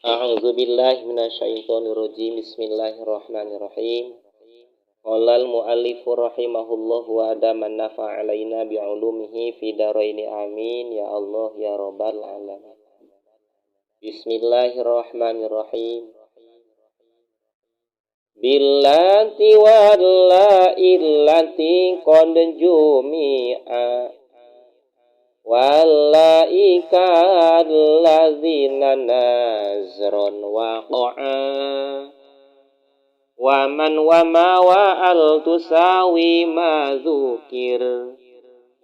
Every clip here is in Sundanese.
A'udzu billahi minasyaitonir rajim. Bismillahirrahmanirrahim. Qala al-muallif rahimahullah wa adama nafa alaina bi'ulumihi fi dharaini amin ya Allah ya rabbal alamin. Bismillahirrahmanirrahim. Billati walla illati qad jumi'a walaika allazina nazron waqa'a wa man wa ma wa al tusawi ma dzukir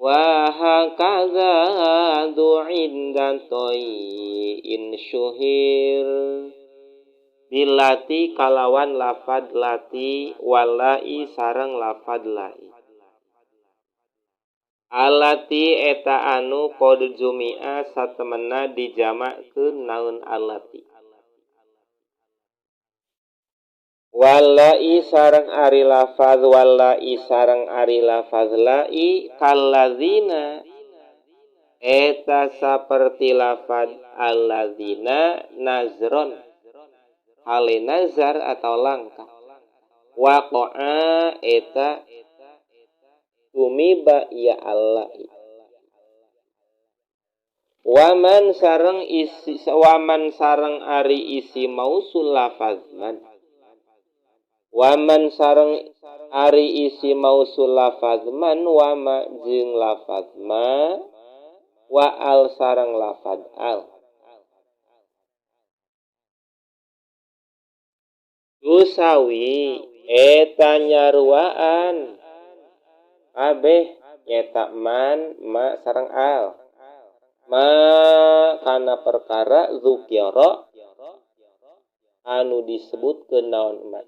wa hakaza du'inda toy'in syuhir. Bilati kalawan lafad lati walai sareng lafad lai. Alati eta anu qad jumi'a satemena dijamakeun naun alati. Walai sareng ari lafaz walai sareng ari lafaz lai kallazina eta saperti lafaz allazina nazron hale nazar atau langkah waqa'a eta tumiba ya Allah. Waman sareng isi waman sareng ari isi mausul lafaz man. Waman sareng ari isi mausul lafaz man wama jeung lafaz ma wa al sareng lafaz al. Tusawi eta nyaruaan kabeh nyeta man ma sareng al ma kana perkara zukira anu disebutkeun naon man.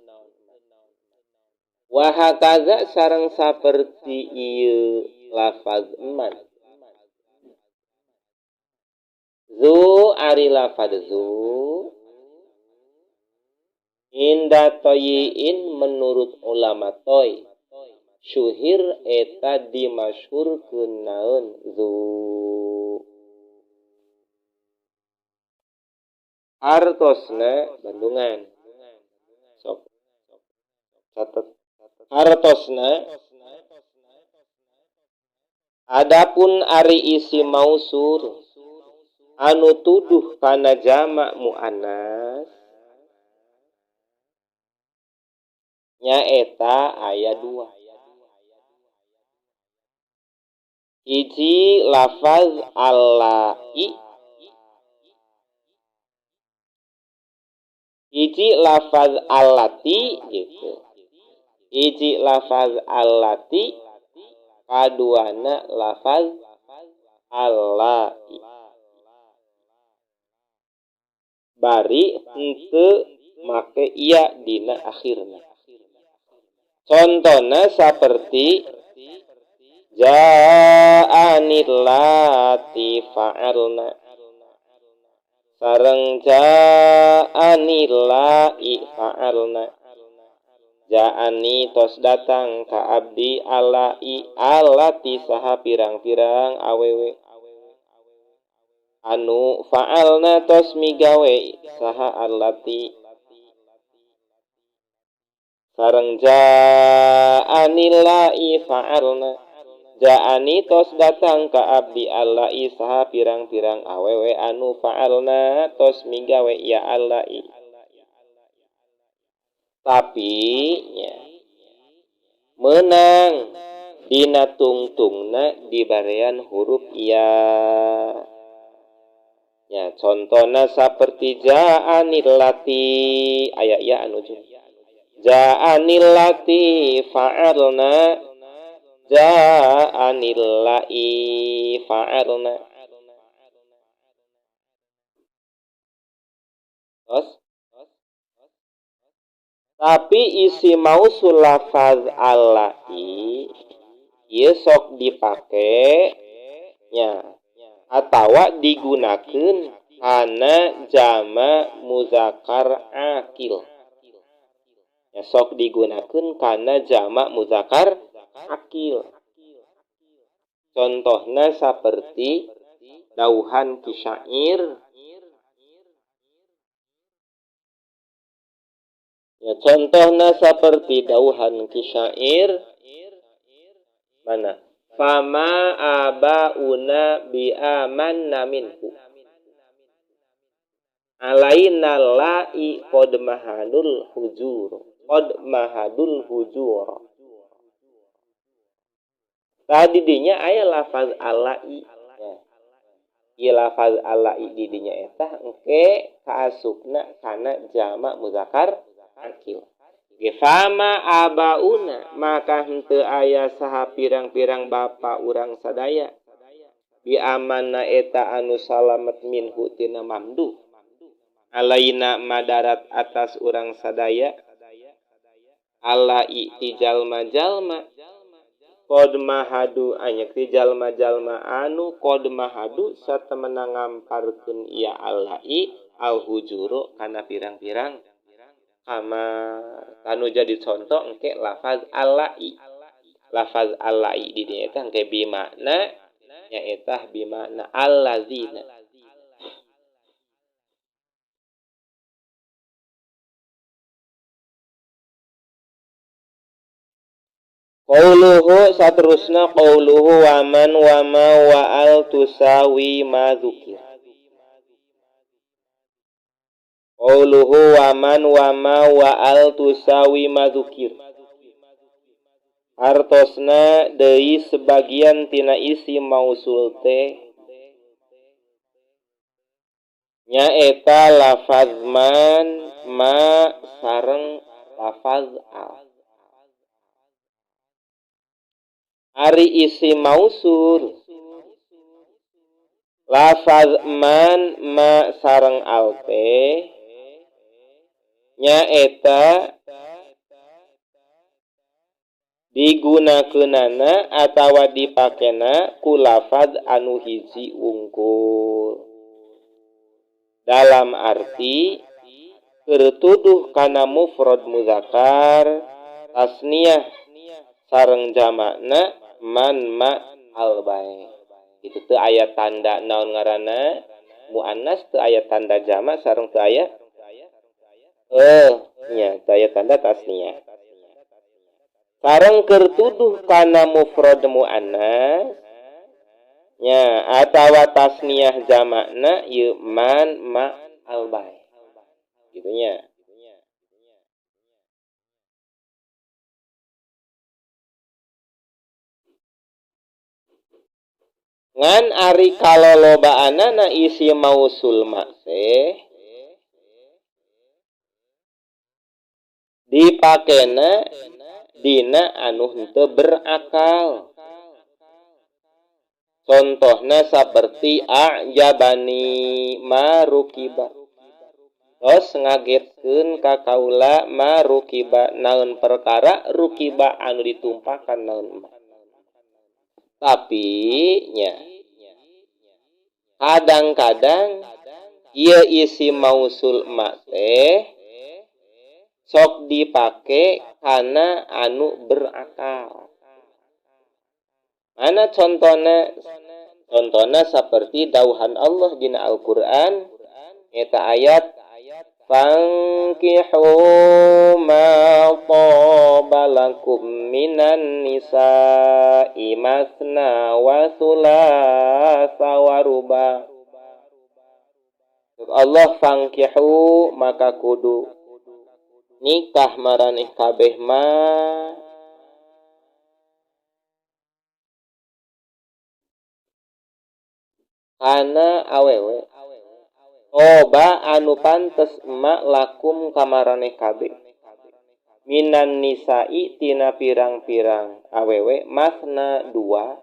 Wa hakaza sareng saperti ieu lafaz man. Zu ari lafaz zu inda toyiin menurut ulama toy syuhir eta dimasyhurkeun naon zu. Hartosna Bandungan sok catet hartosna. Adapun ari isi mausul anu tuduh kana jamak muannas nyaeta aya dua. Hiji lafaz allai, hiji lafaz allati gitu. Hiji lafaz allati, kaduana lafaz allai. Bari henteu make iya dina akhirna. Contohna saperti ja'anil lati fa'alna sareng ja'anil la'i fa'alna. Ja'ani tos datang ka abdi alai alati saha pirang-pirang awewe anu fa'alna tos migawe saha alati sareng ja'anil la'i fa'alna. Ja'ani tos datang ka abdi allai saha pirang-pirang awewe anu fa'alna tos migawe ya allai. Tapi nya menang dina tungtungna dibarean huruf ya. Ya contona saperti ja'anil lati aya ya anu jeung ja'anil lati fa'alna ja'anil la'i fa'alna. Terus tapi isi mausul lafaz allai ieu sok dipake nya atawa digunakeun kana jama muzakkar akil. Ya sok digunakeun kana jama muzakkar akil. Contohna saperti dauhan ki syair Ya, contohna seperti dauhan ki syair mana fama abauna bi amanna minhu alaina la'i qad mahadul hujur qad mahadul hujur. Tadi dinya aya lafaz alai ya. Ieu lafaz alai di dinya eta engke kaasupna kana jamak muzakkar akil. Ge fama abauna maka henteu aya saha pirang-pirang bapa urang sadaya bi amanna eta anu salamet minhu tina mamdu alaina madarat atas urang sadaya ala ti jalma-jalma qad mahadu anya ti jalma-jalma anu qad mahadu satemena ngamparkeun ieu alai al-hujuru kana pirang-pirang kamar. Anu jadi contoh engke lafaz alai. Lafaz alai di dinya eta engke bimakna nyaeta bimakna allazina. Qauluhu saterusna qauluhu waman wama wa al tusawi ma dzukir. Qauluhu waman wama wa al tusawi ma dzukir. Artosna deui sebagian tina isi mausul teh nyaeta lafaz man ma sareng lafaz al. Ari isi mausul lafaz man ma sareng al teh nyaeta digunakeunana atawa dipakena ku lafaz anu hiji wungkul. Dalam arti keur tuduh kana mufrad muzakkar tasniyah sareng jamakna man ma al bae. Itu teu aya tanda naon ngaranna muannas, teu aya tanda jamak sareng teu aya nya teu aya tanda tasniyah. Sareng keur tuduh kana mufrad muannas nya atawa tasniyah jamakna ieu man ma al bae. Gitu nya. Ngan ari kalolobaanana isi mausul ma teh dipakena dina anu henteu berakal. Contohna saperti a'jabani marukiba. Tos ngagetkeun ka kaula marukiba naon perkara rukiba anu ditumpakan naon mah. Tapi nya kadang-kadang ieu isi mausul ma teh sok dipake kana anu berakal. Mana contohna? Contohna seperti dauhan Allah dina Al-Qur'an eta ayat fankihu ma taba lakum minan nisa'i masna wa thulatha wa ruba. Allah fankihu maka kudu nikah maraneh kabeh ma kana awewe oba anu pantes emak lakum kamaraneh kabeh minan nisa'i tina pirang-pirang awewe masna dua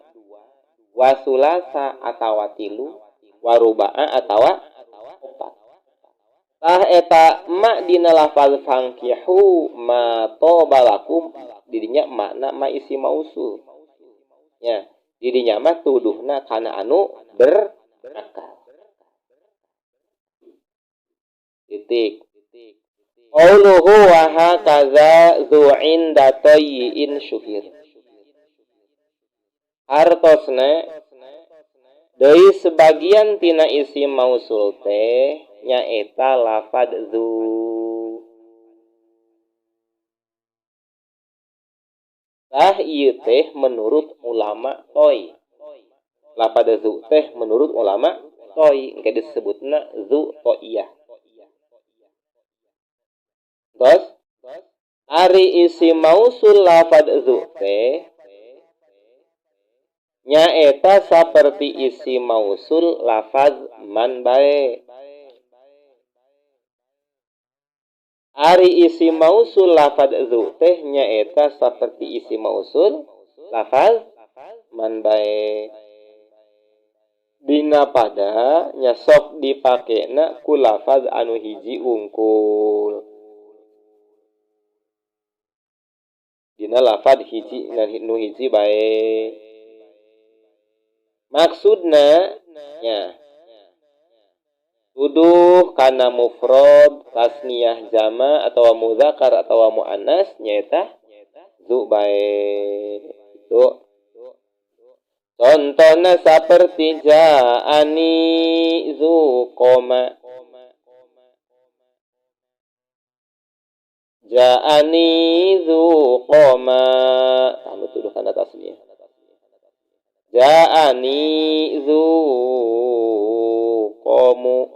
wasulasa atawa tilu waruba'a atawa opat. Tah eta emak dina lafaz fankihu ma toba lakum didinya makna ma isi mausul nya didinya mah tuduhna kana anu berakal. Titik. Qauluhu wa hakaza dzu inda tayyin syuhir. Artosna deui sebagian tina isi mausul teh nyaeta lafad dzu. Tah, ieu teh menurut ulama Thoi. Lapad zu teh menurut ulama Thoi engke disebutna zu thoiyah. Terus ari isim mausul lafad zu teh nyaeta saperti isim mausul lafaz man bae. Ari isim mausul lafaz zu teh nyaeta saperti isim mausul lafaz man bae. Dina pada nya sok dipakena ku lafaz anu hiji ungkul. Dina lafaz hiji nu hiji bae. Maksudna nya tuduh kana mufrad, tasniyah, jama atau muzakkar atau muannas nyaeta zu bae. Itu contohna saperti ja'ani zu koma, ja'ani zu koma, anu tuduh kana tasniyah. Ja'ani zu komu,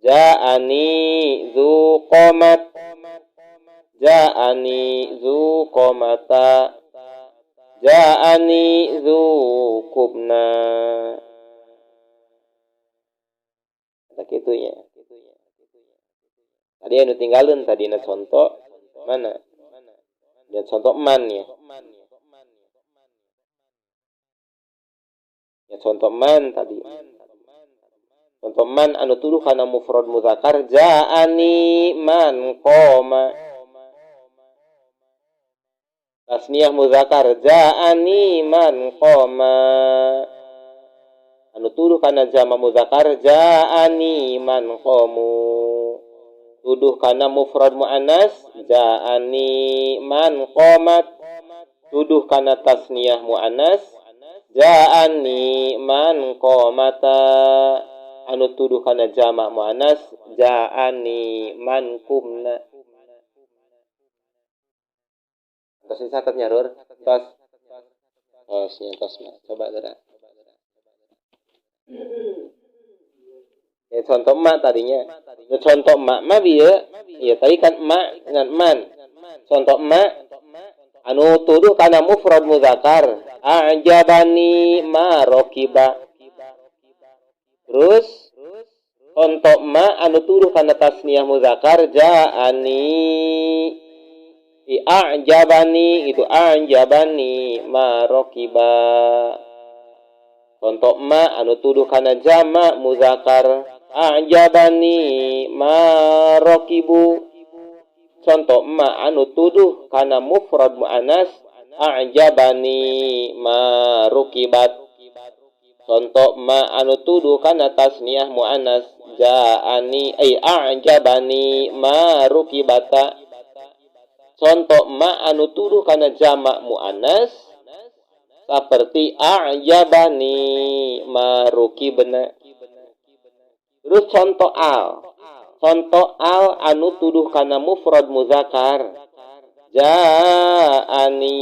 ja'ani zu komat, ja'ani zu komata, ja'ani zu kubna. Kata kitu nya. Tadi anu tinggalin tadi na contoh mana? Dan contoh man ya. Ya contoh man tadi. Contoh man anu tuduh kana mufrad muzakkar ja'ani man qoma. Tasniyah muzakkar ja'ani man qoma. Anu tuduh kana jama muzakkar ja'ani man qamu. Tuduh kana mufrad muannas ja'ani man qomat. Tuduh kana tasniyah muannas ja'ani man qomata. Anu tuduh kana jama muannas ja'ani man kumna. Tos dicatat nya Rur. Tos. Tos nya tos mah. Coba gerak. Ya, contoh emak tadinya. Ya, contoh emak mah bieu, ya tadi kan emak dengan man. Contoh emak anu tuduh kana mufrad muzakkar, a'jabani ma raqiba. Terus contoh emak anu tuduh kana tasniyah muzakkar ja'ani a'jabani itu a'jabani ma raqiba. Contoh emak anu tuduh kana jama muzakkar a'jabani ma raqibu. Contoh emak anu tuduh kana mufrad muannas a'jabani ma rukibat. Contoh emak anu tuduh kana tasniyah muannas ja'ani ay a'jabani ma rukibata. Contoh emak anu tuduh kana jama muannas seperti a'jabani ma rukibna. Terus contoh al. Contoh al anu tuduh kana mufrad muzakkar ja'ani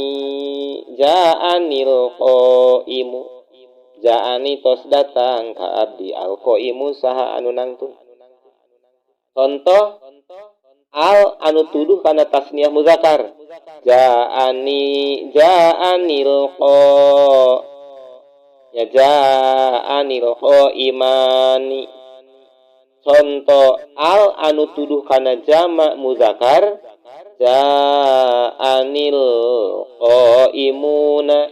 ja'anil qaimu. Ja'ani tos datang ka abdi al qaimu saha anu nangtung. Contoh al anu tuduh kana tasniyah muzakkar ja'ani ja'anil qa ya ja'anil qaimani. Contoh al anu tuduh kana jama muzakkar ja'anil qaimuna.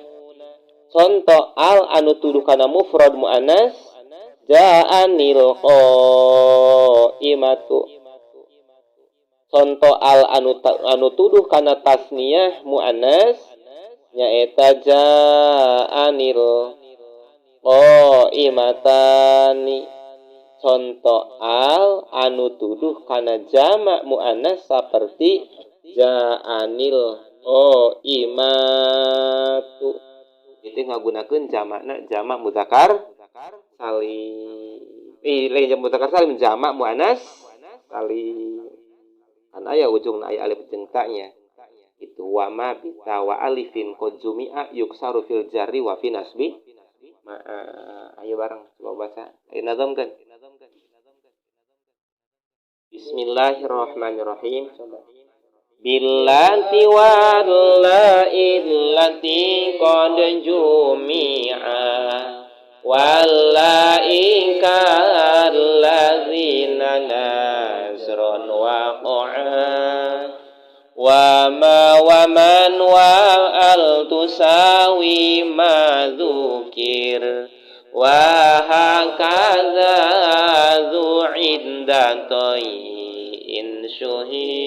Contoh al anu tuduh kana mufrad muannas ja'anil qaimatu. Contoh al anu tuduh kana tasniyah muannas nyaeta ja'anil qaimatani. Contoh al anu tuduh kana jama muannas saperti ja'anil qaimatu. Itu ngagunakeun jamakna jama muzakkar salim. Lain jama muzakkar salim, jama muannas salim. Kan aya ujungna aya alif jeung ta nya. Itu. Itu wa ma bita wa alifin qad jumi'a yuksaru fil jarri wa fi nasbi. Ma, ayo bareng coba baca. Ayo nazamkan. Bismillahirrahmanirrahim. Coba. Billati wallati qad jumi'a wallaika alladzina nasron waqa'a wa ma wa man wa al tusawi ma dzukir wa hakadha dzu inda in syuhir.